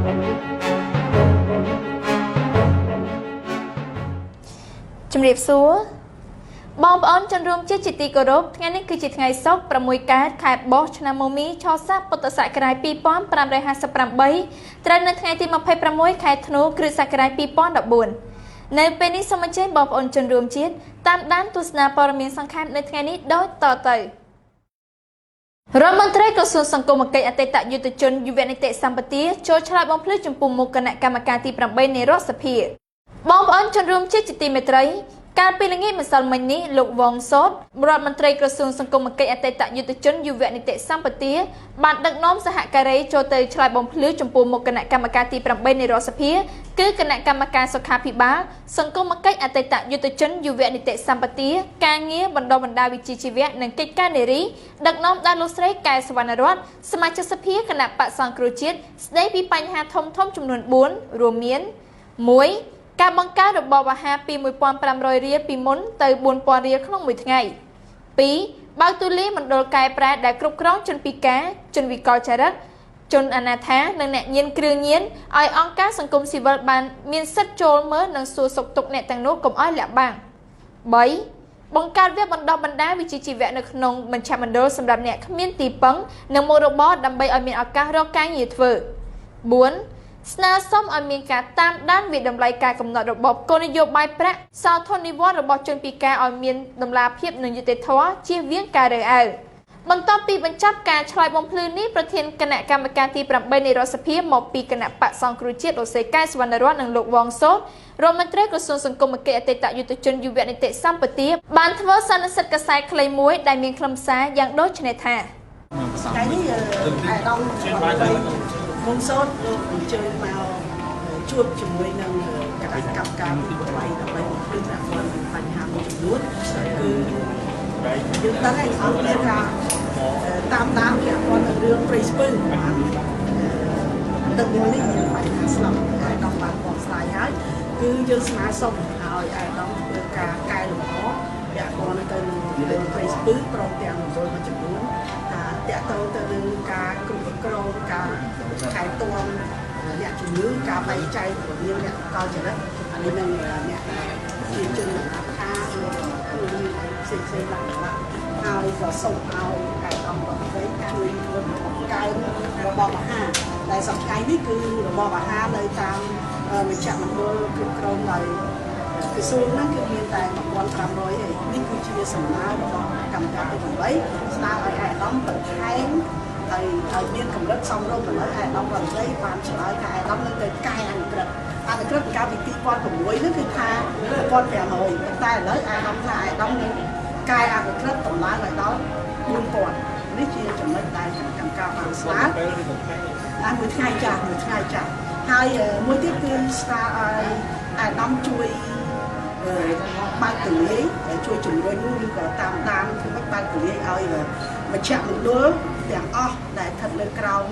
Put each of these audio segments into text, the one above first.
ជំរាបសួរបងប្អូនជនរួមជាតិជាទីគោរពថ្ងៃនេះគឺជាថ្ងៃសុក្រ6កើតខែបុស្សឆ្នាំមមីឆស័កពុទ្ធសករាជ2558ត្រូវនៅថ្ងៃទី26ខែធ្នូគ្រិស្តសករាជ2014នៅពេលនេះសូមអញ្ជើញបងប្អូនជនរួមជាតិតាមដានទស្សនាព័ត៌មានសង្ខេបនៅថ្ងៃនេះដូចតទៅរដ្ឋមន្ត្រីក្រសួងសង្គមគិច្ចអតីតយុទ្ធជនយុវនីតិសម្បទាចូលឆ្លើយបំភ្លឺចំពោះមុខគណៈកម្មការទី8នៃរដ្ឋសភាបងប្អូនជនរួមជាតិជាទីមេត្រីកាលពីល្ងាចម្សិលមិញនេះលោកវងសតរដ្ឋមន្ត្រីក្រសួងសង្គមគិច្ចអតីតយុទ្ធជនយុវនីតិសម្បទាបានដឹកនាំសហការីចូលទៅឆ្លើយបំភ្លឺចំពោះមុខគណៈកម្មការទី8នៃរដ្ឋសភាគឺគណៈកម្មការសុខាភិបាលសង្គមគិច្ចអតីតយុទ្ធជនយុវនីតិសម្បទាការងារបណ្ដុះបណ្ដាលវិជ្ជាជីវៈនិងកិច្ចការនារីដឹកនាំដោយលោកស្រីកែសវណ្ណរតន៍សមាជិកសភាគណៈបក្សសង្គ្រោះជាតិស្ដីពីបញ្ហាធំៗចំនួន4រួមមាន1ការបង្កើនរបបអាហារពី1500រៀលពីមុនទៅ4000រៀលក្នុងមួយថ្ងៃ2បើកទូលាយមណ្ឌលកែប្រែដែលគ្រប់គ្រងជនពិការជនវិកលចរិតជនអនាថានិងអ្នកញៀនគ្រឿងញៀនឲ្យអង្គការសង្គមស៊ីវិលបានមានសិទ្ធិចូលមើលនិងសួរសុខទុក្ខអ្នកទាំងនោះកុំឲ្យលាក់បាំង3បង្កើតវគ្គបណ្ដុះបណ្ដាលវិជ្ជាជីវៈនៅក្នុងមជ្ឈមណ្ឌលសម្រាប់អ្នកគ្មានទីពឹងនិងមុខរបរដើម្បីឲ្យមានឱកាសរកការងារធ្វើ4ស្នើសុំឲ្យមានការតាមដានវិតម្លៃការកំណត់របបគោលនយោបាយប្រាក់សោធននិវត្តន៍របស់ជនពិការឲ្យមានតម្លាភាពនិងយុត្តិធម៌ជៀសវាងការរើសអើងបន្ទាប់ពីបញ្ចប់ការឆ្លើយបំភ្លឺនេះប្រធានគណៈកម្មការទី8នៃរដ្ឋសភាមកពីគណៈបក្សសង្គ្រោះជាតិលោកស្រីកែសវណ្ណរតន៍និងលោកវងសូតរដ្ឋមន្ត្រីក្រសួងសង្គមគិច្ចអតីតយុទ្ធជនយុវនីតិសម្បទាបានធ្វើសន្និសីទកាសែតខ្លីមួយដែលមានខ្លឹមសារយ៉ាងដូចនេះថា ថ្ងៃនេះឯកឧត្តមមុនសូតលោកអញ្ជើញមកជួបជាមួយនឹងគណៈកម្មការទី8ដើម្បីបំភ្លឺពាក់ព័ន្ធនឹងបញ្ហាមួយចំនួនគឺយើងដឹងហើយអង្គគ្នាថាតាមដានពាក់ព័ន្ធនឹងរឿងព្រៃស្ពឺបានទឹកមួយនេះមានបញ្ហាស្លឹកឯកឧត្តមបានបកស្រាយហើយគឺយើងស្នើសុំឲ្យឯកឧត្តមធ្វើការកែលម្អពាក់ព័ន្ធទៅនឹងរឿងព្រៃស្ពឺព្រមទាំងមណ្ឌលមួយចំនួនថាតាក់ទងទៅនឹងការគ្រប់គ្រងការថែទាំអ្នកជំងឺការបែងចែករវាងអ្នកកលចរិតហើយនិងអ្នកជាជនអនាថាឬគ្រឿងផ្សេងផ្សេងឡើងឡើងហើយក៏សូមឲ្យឯកឧត្តមរដ្ឋមន្ត្រីជួយបង្កើនរបបអាហារដែលសប្តាហ៍នេះគឺរបបអាហារនៅតាមមជ្ឈមណ្ឌលគ្រប់គ្រងដោយក្រសួងហ្នឹងគឺមានតែ1500ឯងនេះគឺជាសំណើរបស់កម្មការទី8ស្នើឲ្យឯកឧត្តមបន្ថែមហើយឲ្យមានកម្រិតសមរម្យឥឡូវឯកឧត្តមរដ្ឋមន្ត្រីបានឆ្លើយថាឯកឧត្តមនឹងទៅកែអនុក្រឹត្យអនុក្រឹត្យកាលពី2006ហ្នឹងគឺថា1500ប៉ុន្តែឥឡូវឯកឧត្តមថាឯកឧត្តមនឹងកែអនុក្រឹត្យតម្លើងឲ្យដល់4000នេះជាចំណុចដែលគណៈកម្មការបានស្នើអាមួយថ្ងៃចាស់មួយថ្ងៃចាស់ហើយមួយទៀតគឺស្នើឲ្យឯកឧត្តមជួយបើកទូលាយជួយជំរុញឬក៏តាមដានធ្វើម៉េចបើកទូលាយឲ្យមជ្ឈមណ្ឌលទាំងអស់ដែលស្ថិតនៅក្រោម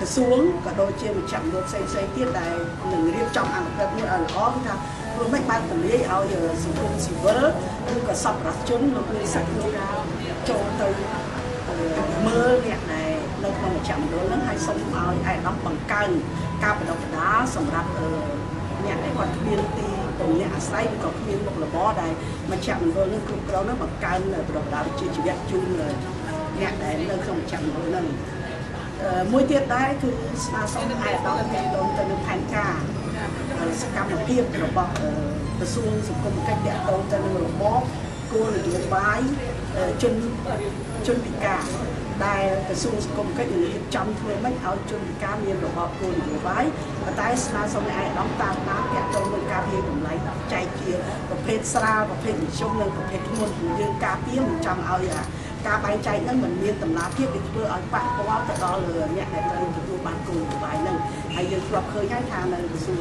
ក្រសួងក៏ដូចជាមជ្ឈមណ្ឌលផ្សេងផ្សេងទៀតដែលនឹងរៀបចំអនុក្រឹត្យនេះឲ្យល្អគឺថាព្រោះមិនបើកទូលាយឲ្យសង្គមស៊ីវិលឬក៏សប្បុរសជនលោកមានសិទ្ធិក្នុងការចូលទៅមើលអ្នកដែលនៅក្នុងមជ្ឈមណ្ឌលហ្នឹងហើយសូមឲ្យឯកឧត្តមបង្កើនការបណ្ដុះបណ្ដាលសម្រាប់អ្នកដែលគាត់គ្មានទីពំនាក់អាស្រ័យឬក៏គ្មានមុខរបរដែលមជ្ឈមណ្ឌលនឹងគ្រប់គ្រងនឹងបង្កើនបណ្ដុះបណ្ដាលវិជ្ជាជីវៈជូនអ្នកដែលនៅក្នុងមជ្ឈមណ្ឌលហ្នឹងមួយទៀតដែរគឺស្នើសុំឯកឧត្តមទាក់ទងទៅនឹងផែនការសកម្មភាពរបស់ក្រសួងសង្គមគិច្ចទាក់ទងទៅនឹងរបបគោលនយោបាយជនពិការដែលក្រសួងសង្គមគិច្ចនឹងរៀបចំធ្វើម៉េចឲ្យជនពិការមានរបបគោលនយោបាយប៉ុន្តែស្នើសុំឲ្យឯកឧត្តមតាមដានទាក់ទងនឹងការវាយតម្លៃចែកជាប្រភេទស្រាលប្រភេទមធ្យមនិងប្រភេទធ្ងន់ព្រោះយើងការពារមិនចង់ឲ្យការបែងចែកហ្នឹងមិនមានតម្លាភាពវាធ្វើឲ្យប៉ះពាល់ទៅដល់អ្នកដែលត្រូវទទួលបានគោលនយោបាយហ្នឹងហើយយើងធ្លាប់ឃើញហើយថានៅក្រសួង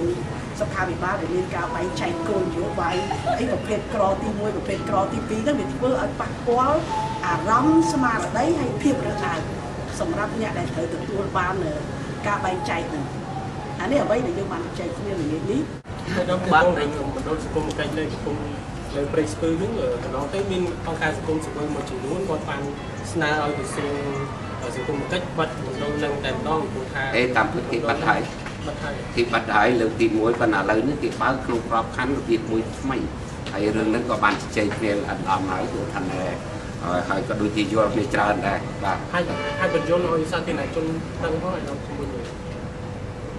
សុខាភិបាលដែលមានការបែងចែកគោលនយោបាយអីប្រភេទក្រទី1ប្រភេទក្រទី2ហ្នឹងវាធ្វើឲ្យប៉ះពាល់អារម្មណ៍ស្មារតីហើយភាពរើសអើងសម្រាប់អ្នកដែលត្រូវទទួលបានការបែងចែកហ្នឹងអានេះអ្វីដែលយើងបានចែកគ្នាល្ងាចនេះ បាទមណ្ឌលសង្គមកិច្ចនៅកំពង់នៅព្រៃស្ពឺហ្នឹងកន្លងទៅមានអង្គការសង្គមស៊ីវិលមួយចំនួនគាត់បានស្នើឲ្យក្រសួង សង្គមកិច្ចបាត់មណ្ឌលនឹងតែម្ដងព្រោះថា អេតាមពិតគេបាត់ហើយ បាត់ហើយ គេបាត់ហើយលើកទី1ប៉ុន្តែឥឡូវនេះគេបើកក្នុងក្របខ័ណ្ឌរបៀបមួយថ្មីហើយរឿងហ្នឹងក៏បានជជែកគ្នាល្អិតល្អន់ហើយគឺថាណែហើយក៏ដូចជាយល់គ្នាច្រើនដែរបាទ ហើយហើយបញ្យល់ឲ្យសាធារណជនដឹងផងឲ្យដល់ជាមួយនឹង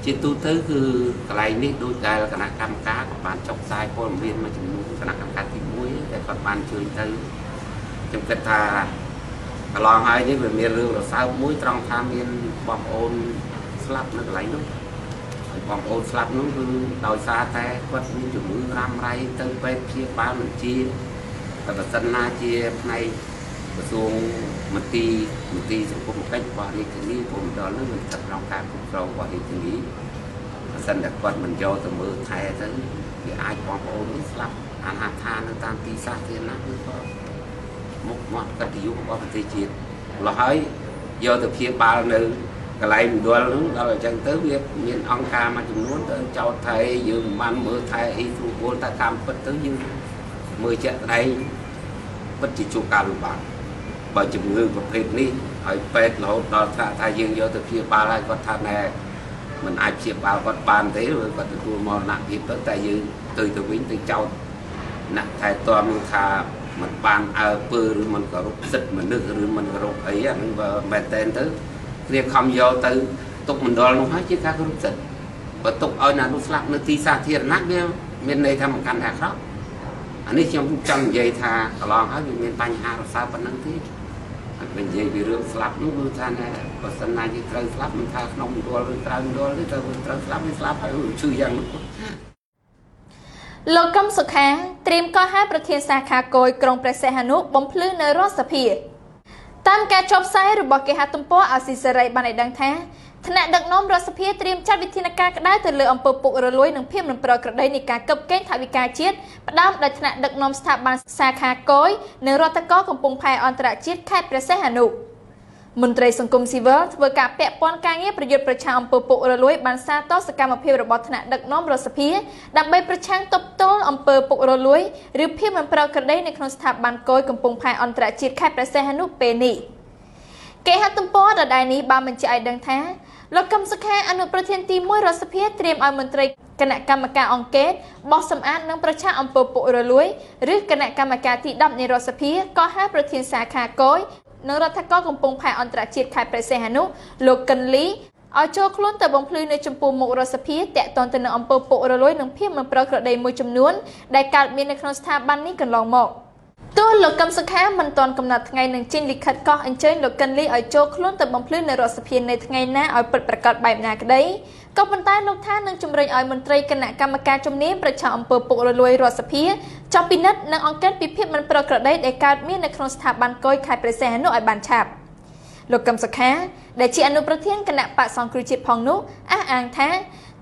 ជាទូទៅគឺកន្លែងនេះដូចដែលគណៈកម្មការក៏បានចុះផ្សាយព័ត៌មានមួយចំនួនគណៈកម្មការទី1ដែលគាត់បានជួយទៅខ្ញុំគិតថាកន្លងហើយនេះវាមានរឿងរសើបមួយត្រង់ថាមានបងប្អូនស្លាប់នៅកន្លែងនោះហើយបងប្អូនស្លាប់នោះគឺដោយសារតែគាត់មានជំងឺរ៉ាំរ៉ៃទៅពេទ្យព្យាបាលមិនជាតែបើសិនណាជាផ្នែកក្រសួងមន្ទីរមន្ទីរសង្គមកិច្ចរបស់រាជធានីព្រមដល់នោះมันស្ថិតក្នុងការគ្រប់គ្រងរបស់រាជធានីបើសិនតែគាត់មិនយកទៅមើលថែទៅវាអាចបងប្អូននេះស្លាប់អនាថានៅតាមទីសាធារណៈគឺក៏មុខមាត់កិត្តិយសរបស់ប្រទេសជាតិម្ល៉េះហើយយកទៅព្យាបាលនៅកន្លែងមណ្ឌលនោះដល់អញ្ចឹងទៅវាមានអង្គការមួយចំនួនទៅចោទថែយើងមិនបានមើលថែអីស្រួលបួលតែតាមពិតទៅយើងមើលជាក់ស្ដែងពិតជាជួបការលំបាកបើជំងឺប្រភេទនេះឲ្យពេទ្យរហូតដល់ថ្នាក់ថាយើងយកទៅព្យាបាលហើយគាត់ថាណែមិនអាចព្យាបាលគាត់បានទេឬគាត់ទទួលមរណភាពទៅតែយើងទៅទៅវិញទៅចោទអ្នកថែទាំនឹងថាมันបានអើពើឬมันគោរពសិទ្ធិមនុស្សឬมันគោរពអីអាហ្នឹងបើមែនតែនទៅគ្នាខំយកទៅទុកមណ្ឌលនោះហើយជាការគោរពសិទ្ធិបើទុកឲ្យអ្នកនោះស្លាប់នៅទីសាធារណៈវាមានន័យថាមិនកាន់តែអាក្រក់អានេះខ្ញុំចង់និយាយថាកន្លងហើយវាមានបញ្ហារសើបប៉ុណ្ណឹងទេហើយបើនិយាយពីរឿងស្លាប់នោះគឺថាណែបើសិនណាយើងត្រូវស្លាប់មិនថាក្នុងមណ្ឌលឬក្រៅមណ្ឌលទេត្រូវត្រូវស្លាប់វាស្លាប់ហើយឈឺយ៉ាងនោះ លោកកឹមសុខាត្រៀមកោះហៅប្រធានសាខាគយក្រុងព្រះសីហនុបំភ្លឺនៅរដ្ឋសភាតាមការចុះផ្សាយរបស់គេហទំព័រអាស៊ីសេរីបានឲ្យដឹងថាថ្នាក់ដឹកនាំរដ្ឋសភាត្រៀមចាត់វិធានការក្តៅទៅលើអំពើពុករលួយនិងភាពមិនប្រក្រតីនៃការកឹបកេងថវិកាជាតិផ្ដើមដោយថ្នាក់ដឹកនាំស្ថាប័នសាខាគយនិងរដ្ឋកោកំពង់ផែអន្តរជាតិខេត្តព្រះសីហនុមន្ត្រីសង្គមស៊ីវិលធ្វើការពាក់ព័ន្ធការងារប្រយុទ្ធប្រឆាំងអំពើពុករលួយបានសាទរសកម្មភាពរបស់ថ្នាក់ដឹកនាំរដ្ឋសភាដើម្បីប្រឆាំងទប់ទល់អំពើពុករលួយឬភាពមិនប្រក្រតីនៅក្នុងស្ថាប័នគយកំពង់ផែអន្តរជាតិខេត្តព្រះសីហនុពេលនេះគេហទំព័រដដែលនេះបានបញ្ជាក់ឲ្យដឹងថាលោកកឹមសុខាអនុប្រធានទី1រដ្ឋសភាត្រៀមឲ្យមន្ត្រីគណៈកម្មការអង្គការបោះសម្អាតនិងប្រឆាំងអំពើពុករលួយឬគណៈកម្មការទី10នៃរដ្ឋសភាក៏ហៅប្រធានសាខាគយនិងរដ្ឋកោកំពង់ផែអន្តរជាតិខេត្តព្រះសីហនុលោកកិនលីឲ្យចូលខ្លួនទៅបំភ្លឺនៅចំពោះមុខរដ្ឋសភាតាក់ទងទៅនឹងអំពើពុករលួយនិងភាពមិនប្រក្រតីមួយចំនួនដែលកើតមាននៅក្នុងស្ថាប័ននេះកន្លងមកទោះលោកកឹមសុខាមិនទាន់កំណត់ថ្ងៃនឹងចេញលិខិតកោះអញ្ជើញលោកកិនលីឲ្យចូលខ្លួនទៅបំភ្លឺនៅរដ្ឋសភានៅថ្ងៃណាឲ្យពិតប្រាកដបែបណាក្តីក៏ប៉ុន្តែលោកថានឹងជំរុញឲ្យមន្ត្រីគណៈកម្មការជំនាញប្រឆាំងអំពើពុករលួយរដ្ឋសភាចុះពិនិត្យនិងអង្កេតពីភាពមិនប្រក្រតីដែលកើតមាននៅក្នុងស្ថាប័នគយខេត្តព្រះសីហនុឲ្យបានឆាប់លោកកឹមសុខាដែលជាអនុប្រធានគណៈបក្សសង្គ្រោះជាតិផងនោះអះអាងថា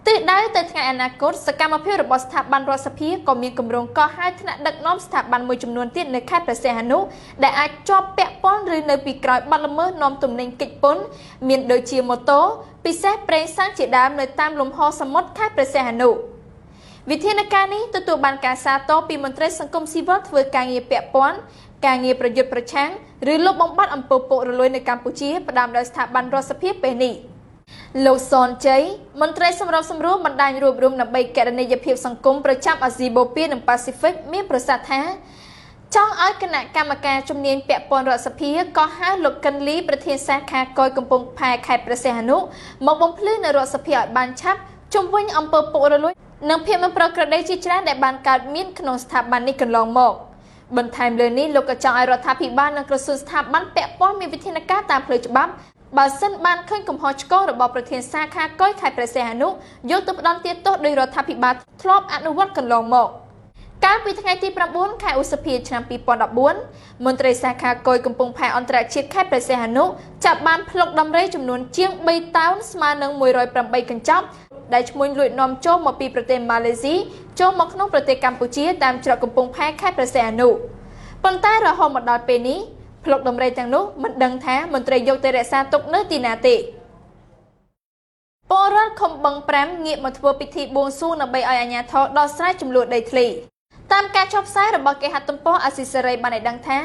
ទិសដៅទៅថ្ងៃអនាគតសកម្មភាពរបស់ស្ថាប័នរដ្ឋសភាក៏មានគម្រោងកោះហៅថ្នាក់ដឹកនាំស្ថាប័នមួយចំនួនទៀតនៅខេត្តព្រះសីហនុដែលអាចជាប់ពាក់ព័ន្ធឬនៅពីក្រោយបទល្មើសនាំទំនិញគេចពន្ធមានដូចជាម៉ូតូពិសេសប្រេងសាំងជាដើមនៅតាមលំហសមុទ្រខេត្តព្រះសីហនុវិធានការនេះទទួលបានការសាទរពីមន្ត្រីសង្គមស៊ីវិលធ្វើការងារពាក់ព័ន្ធការងារប្រយុទ្ធប្រឆាំងឬលុបបំបាត់អំពើពុករលួយនៅកម្ពុជាផ្ដើមដោយស្ថាប័នរដ្ឋសភាពេលនេះលោកសនជ័យមន្ត្រីសម្របសម្រួលបណ្ដាញរួបរวมដើម្បីកណន័យភាពសង្គមប្រចាំអាស៊ីបូព៌ានិងប៉ាស៊ីហ្វិកមានប្រសាសន៍ថាចង់ឲ្យគណៈកម្មការជំនាញពាក់ព័ន្ធរដ្ឋសភាក៏ហៅលោកកិនលីប្រធានសាខាគយកំពង់ផែខេត្តព្រះសីហនុមកបំភ្លឺនៅរដ្ឋសភាឲ្យបានឆាប់ជុំវិញអំពើពុករលួយនិងភាពមិនប្រក្រតីជាច្រើនដែលបានកើតមានក្នុងស្ថាប័ននេះកន្លងមកបន្ថែមលើនេះលោកក៏ចង់ឲ្យរដ្ឋាភិបាលនិងក្រសួងស្ថាប័នពាក់ព័ន្ធមានវិធានការតាមផ្លូវច្បាប់បើសិនបានឃើញកំហុសឆ្គងរបស់ប្រធានសាខាគយខេត្តព្រះសីហនុយកទៅផ្ដន្ទាទោសដោយរដ្ឋាភិបាលធ្លាប់អនុវត្តកន្លងមកកាលពីថ្ងៃទី9ខែឧសភាឆ្នាំ2014មន្ត្រីសាខាគយកំពង់ផែអន្តរជាតិខេត្តព្រះសីហនុចាប់បានផ្លុកដំរីចំនួនជាង3តោនស្មើនឹង108កញ្ចប់ដែលឈ្មួញលួចនាំចូលមកពីប្រទេសម៉ាឡេស៊ីចូលមកក្នុងប្រទេសកម្ពុជាតាមច្រកកំពង់ផែខេត្តព្រះសីហនុប៉ុន្តែរហូតមកដល់ពេលនេះផ្លុកដំរីទាំងនោះមិនដឹងថាមន្ត្រីយកទៅរក្សាទុកនៅទីណាទេពលរដ្ឋឃុំបឹង5ងាកមកធ្វើពិធីបួងសួងដើម្បីឲ្យអាជ្ញាធរដោះស្រាយចំនួនដីធ្លីតាមការចុះផ្សាយរបស់គេហទំព័រអាស៊ីសេរីបានឲ្យដឹងថា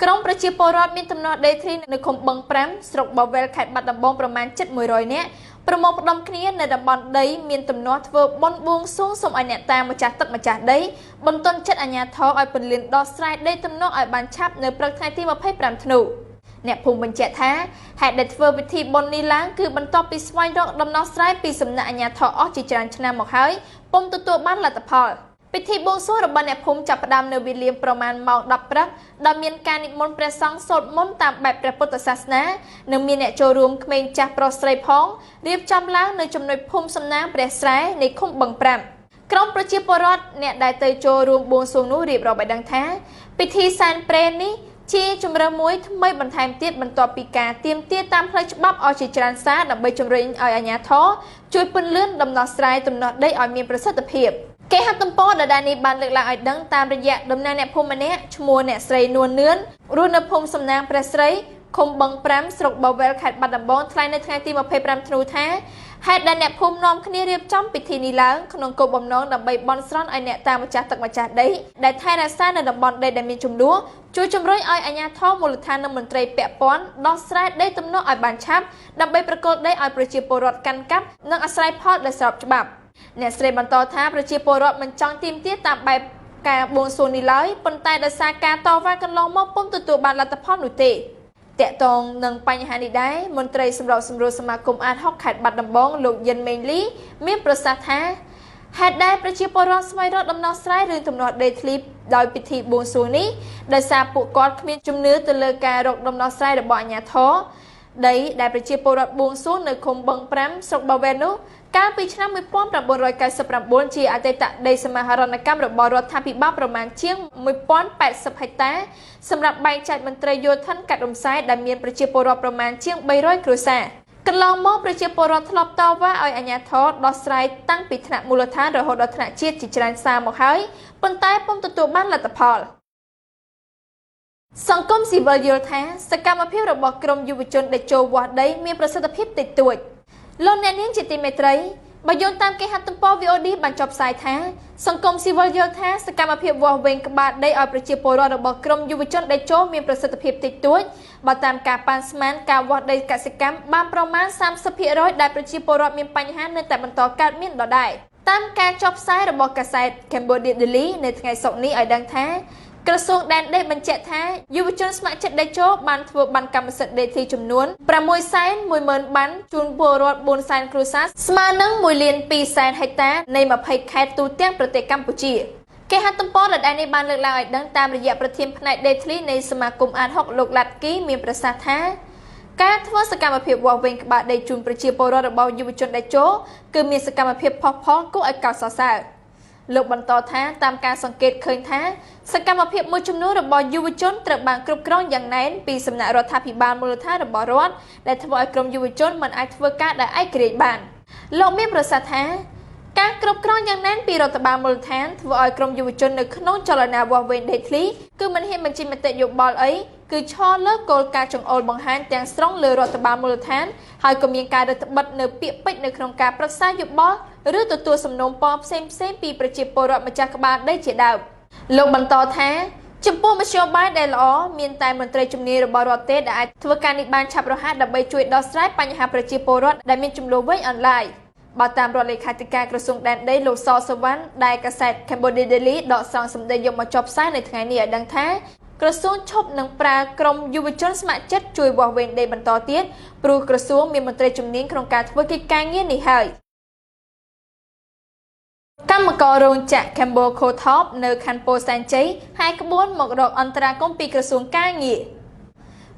ក្រុមប្រជាពលរដ្ឋមានទំនាស់ដីធ្លីនៅឃុំបឹង5ស្រុកបវេលខេត្តបាត់ដំបងប្រមាណជិត100នាក់ប្រមូលផ្ដុំគ្នានៅតំបន់ដីមានទំនាស់ធ្វើបុណ្យបួងសួងសូមឲ្យអ្នកតាម្ចាស់ទឹកម្ចាស់ដីបន្ទន់ចិត្តអាជ្ញាធរឲ្យពន្លឿនដោះស្រាយដីទំនាស់ឲ្យបានឆាប់នៅព្រឹកថ្ងៃទី25ធ្នូអ្នកភូមិបញ្ជាក់ថាហេតុដែលធ្វើពិធីបុណ្យនេះឡើងគឺបន្ទាប់ពីស្វែងរកដំណោះស្រាយពីសំណាក់អាជ្ញាធរអស់ជាច្រើនឆ្នាំមកហើយពុំទទួលបានលទ្ធផលពិធីបួងសួងរបស់អ្នកភូមិចាប់ផ្ដើមនៅវេលាប្រមាណម៉ោង10ព្រឹកដោយមានការនិមន្តព្រះសង្ឃសូត្រមន្តតាមបែបព្រះពុទ្ធសាសនានិងមានអ្នកចូលរួមក្មេងចាស់ប្រុសស្រីផងរៀបចំឡើងនៅចំណុចភូមិសំណាងព្រះស្រែនៃឃុំបឹង5ក្រុមប្រជាពលរដ្ឋអ្នកដែលទៅចូលរួមបួងសួងនោះរៀបរាប់ឲ្យដឹងថាពិធីសែនព្រេននេះជាជំរើសមួយថ្មីបន្ថែមទៀតបន្ទាប់ពីការទាមទារតាមផ្លូវច្បាប់អស់ជាច្រើនសារដើម្បីជំរុញឲ្យអាជ្ញាធរជួយពន្លឿនដំណោះស្រាយទំនាស់ដីឲ្យមានប្រសិទ្ធភាពគេហទំព័រដដែលនេះបានលើកឡើងឲ្យដឹងតាមរយៈតំណាងអ្នកភូមិម្នាក់ឈ្មោះអ្នកស្រីនួននឿនរស់នៅភូមិសំណាងព្រះស្រីឃុំបឹង5ស្រុកបវេលខេត្តបាត់ដំបងថ្លែងនៅថ្ងៃទី25ធ្នូថាហេតុដែលអ្នកភូមិនាំគ្នារៀបចំពិធីនេះឡើងក្នុងគោលបំណងដើម្បីបន់ស្រន់ឲ្យអ្នកតាមម្ចាស់ទឹកម្ចាស់ដីដែលថែរក្សានៅតំបន់ដីដែលមានចំនួនជួយជំរុញឲ្យអាជ្ញាធរមូលដ្ឋាននិងមន្ត្រីពាក់ព័ន្ធដោះស្រាយដីទំនាស់ឲ្យបានឆាប់ដើម្បីប្រគល់ដីឲ្យប្រជាពលរដ្ឋកាន់កាប់និងអាស្រ័យផលដោយស្របច្បាប់អ្នកស្រីបន្តថាប្រជាពលរដ្ឋមិនចង់ទាមទារតាមបែបការបួងសួងនេះឡើយប៉ុន្តែដោយសារការតវ៉ាកន្លងមកពុំទទួលបានលទ្ធផលនោះទេតាក់ទងនឹងបញ្ហានេះដែរមន្ត្រីសម្របសម្រួលសមាគមអាដហុកខេត្តបាត់ដំបងលោកយិនមេងលីមានប្រសាសន៍ថាហេតុដែលប្រជាពលរដ្ឋស្វែងរកដំណោះស្រាយរឿងទំនាស់ដីធ្លីដោយពិធីបួងសួងនេះដោយសារពួកគាត់គ្មានជំនឿទៅលើការរកដំណោះស្រាយរបស់អាជ្ញាធរដីដែលប្រជាពលរដ្ឋបួងសួងនៅឃុំបឹង5ស្រុកបាវែននោះកាលពីឆ្នាំ1999ជាអតីតដីសមាហរណកម្មរបស់រដ្ឋាភិបាលប្រមាណជាង1080ហិកតាសម្រាប់បែងចែកមន្ត្រីយោធិនកាត់រំសាយដែលមានប្រជាពលរដ្ឋប្រមាណជាង300គ្រួសារកន្លងមកប្រជាពលរដ្ឋធ្លាប់តវ៉ាឲ្យអាជ្ញាធរដោះស្រាយតាំងពីថ្នាក់មូលដ្ឋានរហូតដល់ថ្នាក់ជាតិជាច្រើនសារមកហើយប៉ុន្តែពុំទទួលបានលទ្ធផលសង្គមស៊ីវិលយល់ថាសកម្មភាពរបស់ក្រមយុវជនដែលចូលវាស់ដីមានប្រសិទ្ធភាពតិចតួចលោកអ្នកនាងជាទីមេត្រីបើយោងតាមគេហទំព័រ VOD បានចុះផ្សាយថាសង្គមស៊ីវិលយល់ថាសកម្មភាពវាស់វែងក្បាលដីឲ្យប្រជាពលរដ្ឋរបស់ក្រមយុវជនដែលចូលមានប្រសិទ្ធភាពតិចតួចបើតាមការប៉ាន់ស្មានការវាស់ដីកសិកម្មបានប្រមាណ 30% ដែលប្រជាពលរដ្ឋមានបញ្ហានៅតែបន្តកើតមានដដែលតាមការចុះផ្សាយរបស់កាសែត Cambodia Daily នៅថ្ងៃសុក្រនេះឲ្យដឹងថាក្រសួងដែនដីបញ្ជាក់ថាយុវជនស្ម័គ្រចិត្តដេជោបានធ្វើបានកម្មសិទ្ធិដីធ្លីចំនួន610,000បានជូនពលរដ្ឋ400,000គ្រួសារស្មើនឹង1,200,000ហិកតានៃ20ខេត្តទូទាំងប្រទេសកម្ពុជាគេហទំព័រដដែលនេះបានលើកឡើងឲ្យដឹងតាមរយៈប្រធានផ្នែកដីធ្លីនៃសមាគមអាដហុកលោកឡាត់គីមានប្រសាសន៍ថាការធ្វើសកម្មភាពវាស់វែងក្បាលដីជូនប្រជាពលរដ្ឋរបស់យុវជនដេជោគឺមានសកម្មភាពផុសផុលគួរឲ្យកោតសរសើរលោកបន្តថាតាមការសង្កេតឃើញថាសកម្មភាពមួយចំនួនរបស់យុវជនត្រូវបានគ្រប់គ្រងយ៉ាងណែនពីសំណាក់រដ្ឋាភិបាលមូលដ្ឋានរបស់រដ្ឋដែលធ្វើឲ្យក្រុមយុវជនមិនអាចធ្វើការដោយឯករាជ្យបានលោកមានប្រសាសន៍ថាការគ្រប់គ្រងយ៉ាងណែនពីរដ្ឋបាលមូលដ្ឋានធ្វើឲ្យក្រុមយុវជននៅក្នុងចលនាវាស់វែងដីធ្លីគឺមិនហ៊ានបញ្ចេញមតិយោបល់អីគឺឈរលើគោលការណ៍ចង្អុលបង្ហាញទាំងស្រុងលើរដ្ឋបាលមូលដ្ឋានហើយក៏មានការរឹតបន្តឹងនៅពាក្យពេចន៍នៅក្នុងការប្រឹក្សាយោបល់ឬទទួលសំណូមពរផ្សេងៗពីប្រជាពលរដ្ឋម្ចាស់ក្បាលដីជាដើមលោកបន្តថាចំពោះមធ្យោបាយដែលល្អមានតែមន្ត្រីជំនាញរបស់រដ្ឋទេដែលអាចធ្វើការនេះបានឆាប់រហ័សដើម្បីជួយដោះស្រាយបញ្ហាប្រជាពលរដ្ឋដែលមានចំនួនវែងអន្លាយបើតាមរដ្ឋលេខាធិការក្រសួងដែនដីលោកសសវណ្ណដែលកាសែត Cambodia Daily ដកស្រង់សម្ដីយកមកចុះផ្សាយនៅថ្ងៃនេះឲ្យដឹងថាក្រសួងឈប់នឹងប្រើក្រុមយុវជនស្ម័គ្រចិត្តជួយវាស់វែងដីបន្តទៀតព្រោះក្រសួងមានមន្ត្រីជំនាញក្នុងការធ្វើកិច្ចការងារនេះហើយកម្មកររោងចក្រ Cambo Cotop នៅខណ្ឌពោធិ៍សែនជ័យហែក្បួនមករកអន្តរាគមន៍ពីក្រសួងការងារ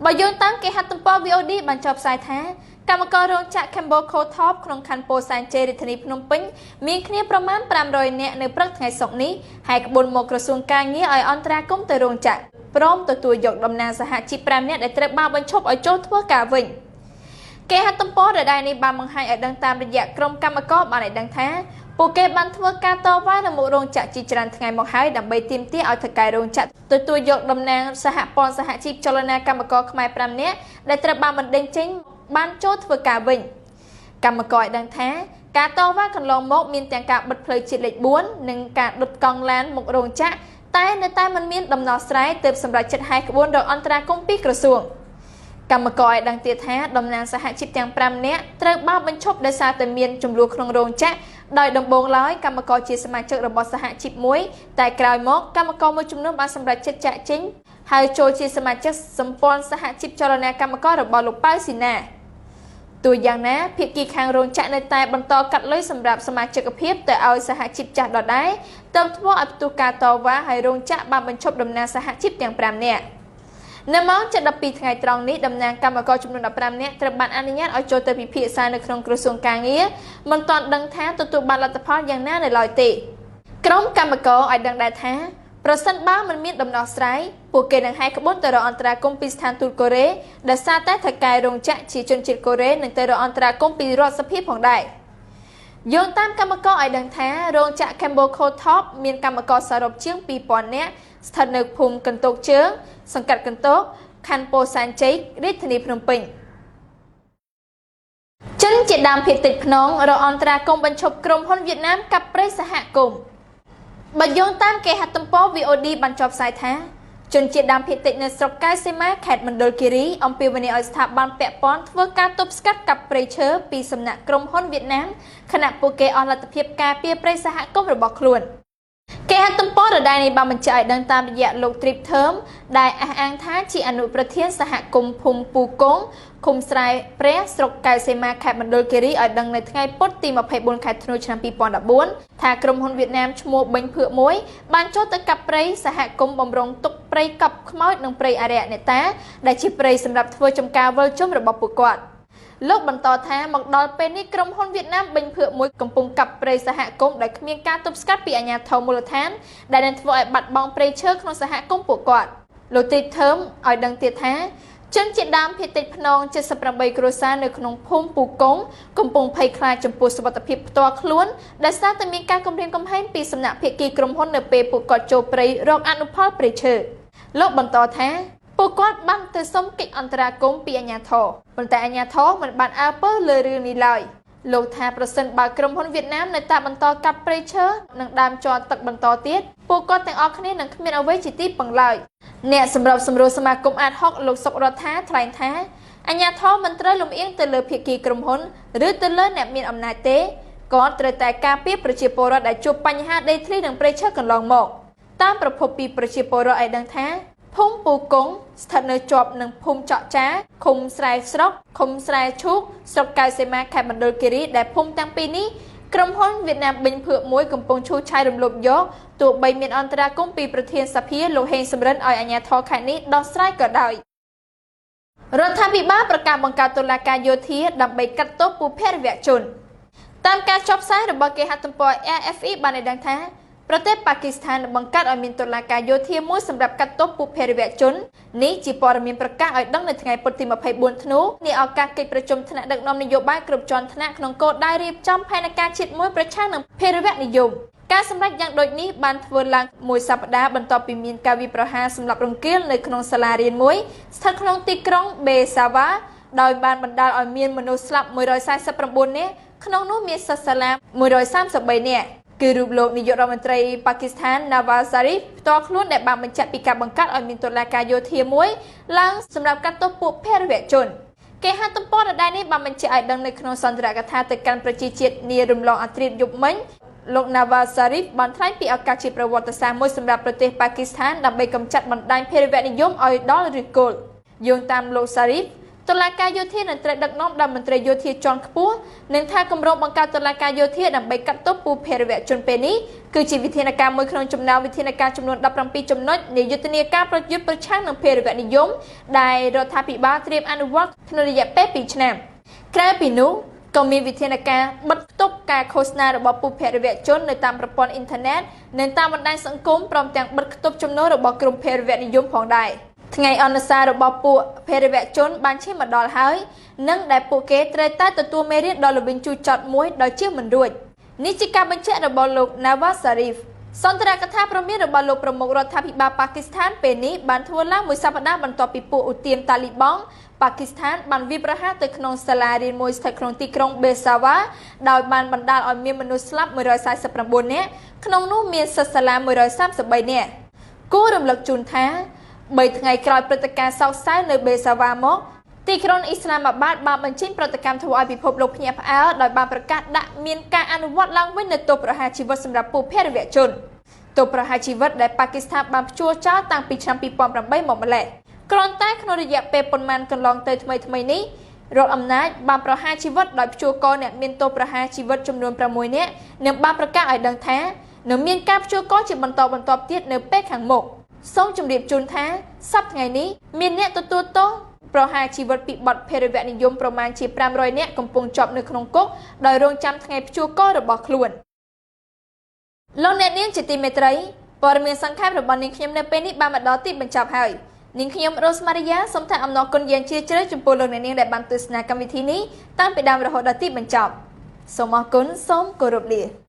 បើយោងតាមគេហទំព័រ VOD បានចុះផ្សាយថាកម្មកររោងចក្រ Cambo Cotop ក្នុងខណ្ឌពោធិ៍សែនជ័យរាជធានីភ្នំពេញមានគ្នាប្រមាណ500នាក់នៅព្រឹកថ្ងៃសុក្រនេះហែក្បួនមកក្រសួងការងារឲ្យអន្តរាគមន៍ទៅរោងចក្រព្រមទទួលយកតំណាងសហជីព5នាក់ដែលត្រូវបានបញ្ឈប់ឲ្យចូលធ្វើការវិញគេហទំព័រដដែលនេះបានបង្ហាញឲ្យដឹងតាមរយៈក្រុមកម្មករបានឲ្យដឹងថាពួកគេបានធ្វើការតវ៉ានៅមុខរោងចក្រជាច្រើនថ្ងៃមកហើយដើម្បីទាមទារឲ្យថៅកែរោងចក្រទទួលយកតំណាងសហព័ន្ធសហជីពចលនាកម្មករខ្មែរ5នាក់ដែលត្រូវបានបណ្តេញចេញបានចូលធ្វើការវិញកម្មករឲ្យដឹងថាការតវ៉ាកន្លងមកមានទាំងការបិទផ្លូវជាតិលេខ4និងការដុតកង់ឡានមុខរោងចក្រ តែនៅតែមិនមានដំណោះស្រាយទើបសម្រេចចិត្តហែក្បួនរកអន្តរាគមន៍ពីក្រសួងកម្មករឲ្យដឹងទៀតថាតំណាងសហជីពទាំង5នាក់ត្រូវបានបញ្ឈប់ដោយសារតែមានចំនួនក្នុងរោងចក្រដោយដំបូងឡើយកម្មករជាសមាជិករបស់សហជីពមួយតែក្រោយមកកម្មករមួយចំនួនបានសម្រេចចិត្តចាកចេញហើយចូលជាសមាជិកសម្ព័ន្ធសហជីពចលនាកម្មកររបស់លោកប៉ៅស៊ីណាទោះយ៉ាងណាភាគីខាងរោងចក្រនៅតែបន្តកាត់លុយសម្រាប់សមាជិកភាពទៅឲ្យសហជីពចាស់ដដែលទើបធ្វើឲ្យផ្ទុះការតវ៉ាហើយរោងចក្របានបញ្ឈប់តំណាងសហជីពទាំង5នាក់នៅម៉ោង7:12ថ្ងៃត្រង់នេះតំណាងកម្មករចំនួន15នាក់ត្រូវបានអនុញ្ញាតឲ្យចូលទៅពិភាក្សានៅក្នុងក្រសួងការងារមិនទាន់ដឹងថាទទួលបានលទ្ធផលយ៉ាងណានៅឡើយទេក្រុមកម្មករឲ្យដឹងដែរថាប្រសិនបើមិនមានដំណោះស្រាយពួកគេនឹងហែក្បួនទៅរកអន្តរាគមន៍ពីស្ថានទូតកូរ៉េដោយសារតែថៅកែរោងចក្រជាជនជាតិកូរ៉េនឹងទៅរកអន្តរាគមន៍ពីរដ្ឋសភាផងដែរយោងតាមកម្មករឲ្យដឹងថារោងចក្រ Camboco Top មានកម្មករសរុបជាង2000នាក់ស្ថិតនៅភូមិកន្ទោកជើងសង្កាត់កន្ទោកខណ្ឌពោធិ៍សែនជ័យរាជធានីភ្នំពេញជនជាដើមភាគតិចភ្នងរកអន្តរាគមន៍បញ្ឈប់ក្រុមហ៊ុនវៀតណាមកាប់ព្រៃសហគមន៍បើយោងតាមគេហទំព័រ VOD បានចុះផ្សាយថាជនជាតិដើមភាគតិចនៅស្រុកកែវសីមាខេត្តមណ្ឌលគិរីអំពាវនាវឲ្យស្ថាប័នពាក់ព័ន្ធធ្វើការទប់ស្កាត់កាប់ព្រៃឈើពីសំណាក់ក្រុមហ៊ុនវៀតណាមខណៈពួកគេអស់លទ្ធភាពការពារព្រៃសហគមន៍របស់ខ្លួនគេហទំព័រដដែលនេះបានបញ្ជាក់ឲ្យដឹងតាមរយៈលោកទ្រីបធើមដែលអះអាងថាជាអនុប្រធានសហគមន៍ភូមិពូកងឃុំស្រែព្រះស្រុកកែវសីមាខេត្តមណ្ឌលគិរីឲ្យដឹងនៅថ្ងៃពុធទី24ខែធ្នូឆ្នាំ2014ថាក្រុមហ៊ុនវៀតណាមឈ្មោះបេញភឿកមួយបានចូលទៅកាប់ព្រៃសហគមន៍បំរុងទុកព្រៃកប់ខ្មោចនិងព្រៃអរិយនេតាដែលជាព្រៃសម្រាប់ធ្វើចំការវិលជុំរបស់ពួកគាត់លោកបន្តថាមកដល់ពេលនេះក្រុមហ៊ុនវៀតណាមបេញភឿកមួយកំពុងកាប់ព្រៃសហគមន៍ដោយគ្មានការទប់ស្កាត់ពីអាជ្ញាធរមូលដ្ឋានដែលនឹងធ្វើឲ្យបាត់បង់ព្រៃឈើក្នុងសហគមន៍ពួកគាត់លោកទីធើមឲ្យដឹងទៀតថាជនជាដើមភាគតិចភ្នង78គ្រួសារនៅក្នុងភូមិពូកងកំពុងភ័យខ្លាចចំពោះសុវត្ថិភាពផ្ទាល់ខ្លួនដោយសារតែមានការគំរាមកំហែងពីសំណាក់ភាគីក្រុមហ៊ុននៅពេលពួកគាត់ចូលព្រៃរកអនុផលព្រៃឈើលោកបន្តថាពួកគាត់បានទៅសុំកិច្ចអន្តរាគមន៍ពីអាជ្ញាធរប៉ុន្តែអាជ្ញាធរមិនបានអើពើលើរឿងនេះឡើយលោកថាប្រសិនបើក្រុមហ៊ុនវៀតណាមនៅតែបន្តកាប់ព្រៃឈើនិងដើមជ័រទឹកបន្តទៀតពួកគាត់ទាំងអស់គ្នានឹងគ្មានអ្វីជាទីពឹងឡើយអ្នកសម្របសម្រួលសមាគមអាត6លោកសុករដ្ឋាថ្លែងថាអាជ្ញាធរមិនត្រូវលំអៀងទៅលើភាគីក្រុមហ៊ុនឬទៅលើអ្នកមានអំណាចទេគាត់ត្រូវតែការពារប្រជាពលរដ្ឋដែលជួបបញ្ហាដីធ្លីនិងព្រៃឈើកន្លងមកតាមប្រភពពីប្រជាពលរដ្ឋឲ្យដឹងថាភូមិពូកងស្ថិតនៅជាប់នឹងភូមិចក់ចាឃុំស្រែស្រុកឃុំស្រែឈូកស្រុកកែវសីមាខេត្តមណ្ឌលគិរីដែលភូមិទាំងពីរនេះក្រុមហ៊ុនវៀតណាមបេញភឿកមួយកំពុងឈូសឆាយរំលោភយកទោះបីមានអន្តរាគមន៍ពីប្រធានសភាលោកហេងសំរិនឲ្យអាជ្ញាធរខេត្តនេះដោះស្រាយក៏ដោយរដ្ឋាភិបាលប្រកាសបង្កើតតុលាការយោធាដើម្បីកាត់ទោសពួកភេរវជនតាមការចុះផ្សាយរបស់គេហទំព័រ AFE បានឲ្យដឹងថាប្រទេសប៉ាគីស្ថាននឹងបង្កើតឲ្យមានតុលាការយោធាមួយសម្រាប់កាត់ទោសពួកភេរវជននេះជាព័ត៌មានប្រកាសឲ្យដឹងនៅថ្ងៃពុធទី24ធ្នូនាឱកាសកិច្ចប្រជុំថ្នាក់ដឹកនាំនយោបាយគ្រប់ជាន់ថ្នាក់ក្នុងគោលដៅរៀបចំផែនការជាតិមួយប្រឆាំងនឹងភេរវនិយមការសម្រេចយ៉ាងដូចនេះបានធ្វើឡើងមួយសប្តាហ៍បន្ទាប់ពីមានការវាយប្រហារសម្លាប់រង្គាលនៅក្នុងសាលារៀនមួយស្ថិតក្នុងទីក្រុងបេសាវ៉ាដោយបានបណ្ដាលឲ្យមានមនុស្សស្លាប់149នាក់ក្នុងនោះមានសិស្សសាលា133នាក់គឺរូបលោកនាយករដ្ឋមន្ត្រីប៉ាគីស្ថានណាវ៉ាសារីហ្វផ្ទាល់ខ្លួនដែលបានបញ្ជាក់ពីការបង្កើតឲ្យមានតុលាការយោធាមួយឡើងសម្រាប់កាត់ទោសពួកភេរវជនគេហទំព័រដដែលនេះបានបញ្ជាក់ឲ្យដឹងនៅក្នុងសន្ទរកថាទៅកាន់ប្រជាជាតិនារំលងអាត្រៀតយប់មិញលោកណាវ៉ាសារីហ្វបានថ្លែងពីឱកាសជាប្រវត្តិសាស្ត្រមួយសម្រាប់ប្រទេសប៉ាគីស្ថានដើម្បីកម្ចាត់បណ្ដាញភេរវនិយមឲ្យដល់ឫសគល់យោងតាមលោកសារីហ្វតុលាការយោធានឹងត្រូវដឹកនាំដោយមន្ត្រីយោធាជាន់ខ្ពស់និងថាគម្រោងបង្កើតតុលាការយោធាដើម្បីកាត់ទោសពួកភេរវជនពេលនេះគឺជាវិធានការមួយក្នុងចំណោមវិធានការចំនួន17ចំណុចនៃយុទ្ធនាការប្រយុទ្ធប្រឆាំងនឹងភេរវនិយមដែលរដ្ឋាភិបាលត្រៀមអនុវត្តក្នុងរយៈពេល2ឆ្នាំក្រៅពីនោះក៏មានវិធានការបិទខ្ទប់ការឃោសនារបស់ពួកភេរវជននៅតាមប្រព័ន្ធអ៊ីនធឺណិតនិងតាមបណ្ដាញសង្គមព្រមទាំងបិទខ្ទប់ចំណូលរបស់ក្រុមភេរវនិយមផងដែរថ្ងៃអនុសាររបស់ពួកភេរវជនបានឈានមកដល់ហើយនិងដែលពួកគេត្រូវតែទទួលមេរៀនដ៏ល្វីងជូរចត់មួយដោយជៀសមិនរួចនេះជាការបញ្ជាក់របស់លោកណាវ៉ាសារីហ្វសន្ទរកថាព្រមានរបស់លោកប្រមុខរដ្ឋាភិបាលប៉ាគីស្ថានពេលនេះបានធ្វើឡើងមួយសប្តាហ៍បន្ទាប់ពីពួកឧទាមតាលីបង់ប៉ាគីស្ថានបានវាយប្រហារទៅក្នុងសាលារៀនមួយស្ថិតក្នុងទីក្រុងបេសាវ៉ាដោយបានបណ្ដាលឲ្យមានមនុស្សស្លាប់149នាក់ក្នុងនោះមានសិស្សសាលា133នាក់ គួររំលឹកជូនថា3ថ្ងៃក្រោយព្រឹត្តិការណ៍សោកសៅនៅបេសាវ៉ាមកទីក្រុងអ៊ីស្លាមាបាតបានបញ្ចេញប្រតិកម្មធ្វើឲ្យពិភពលោកភ្ញាក់ផ្អើលដោយបានប្រកាសដាក់មានការអនុវត្តឡើងវិញនូវទោសប្រហារជីវិតសម្រាប់ពួកភេរវជនទោសប្រហារជីវិតដែលប៉ាគីស្ថានបានព្យួរចោលតាំងពីឆ្នាំ2008មកម្ល៉េះគ្រាន់តែក្នុងរយៈពេលប៉ុន្មានកន្លងទៅថ្មីៗនេះរដ្ឋអំណាចបានប្រហារជីវិតដោយព្យួរកអ្នកមានទោសប្រហារជីវិតចំនួន6នាក់និងបានប្រកាសឲ្យដឹងថានឹងមានការព្យួរកជាបន្តបន្ទាប់ទៀតនៅពេលខាងមុខសូមជម្រាបជូនថាសប្តាហ៍ថ្ងៃនេះមានអ្នកទទួលទោសប្រហារជីវិតពីបទភេរវនិយមប្រមាណជា500នាក់កំពុងជាប់នៅក្នុងគុកដោយរងចាំថ្ងៃព្យួរករបស់ខ្លួនលោកអ្នកនាងជាទីមេត្រីព័ត៌មានសង្ខេបរបស់នាងខ្ញុំនៅពេលនេះបានមកដល់ទីបញ្ចប់ហើយនាងខ្ញុំរ៉ូស្មារីយ៉ាសូមថ្លែងអំណរគុណយ៉ាងជ្រាលជ្រៅចំពោះលោកអ្នកនាងដែលបានទស្សនាកម្មវិធីនេះតាំងពីដើមរហូតដល់ទីបញ្ចប់សូមអរគុណសូមគោរពលា។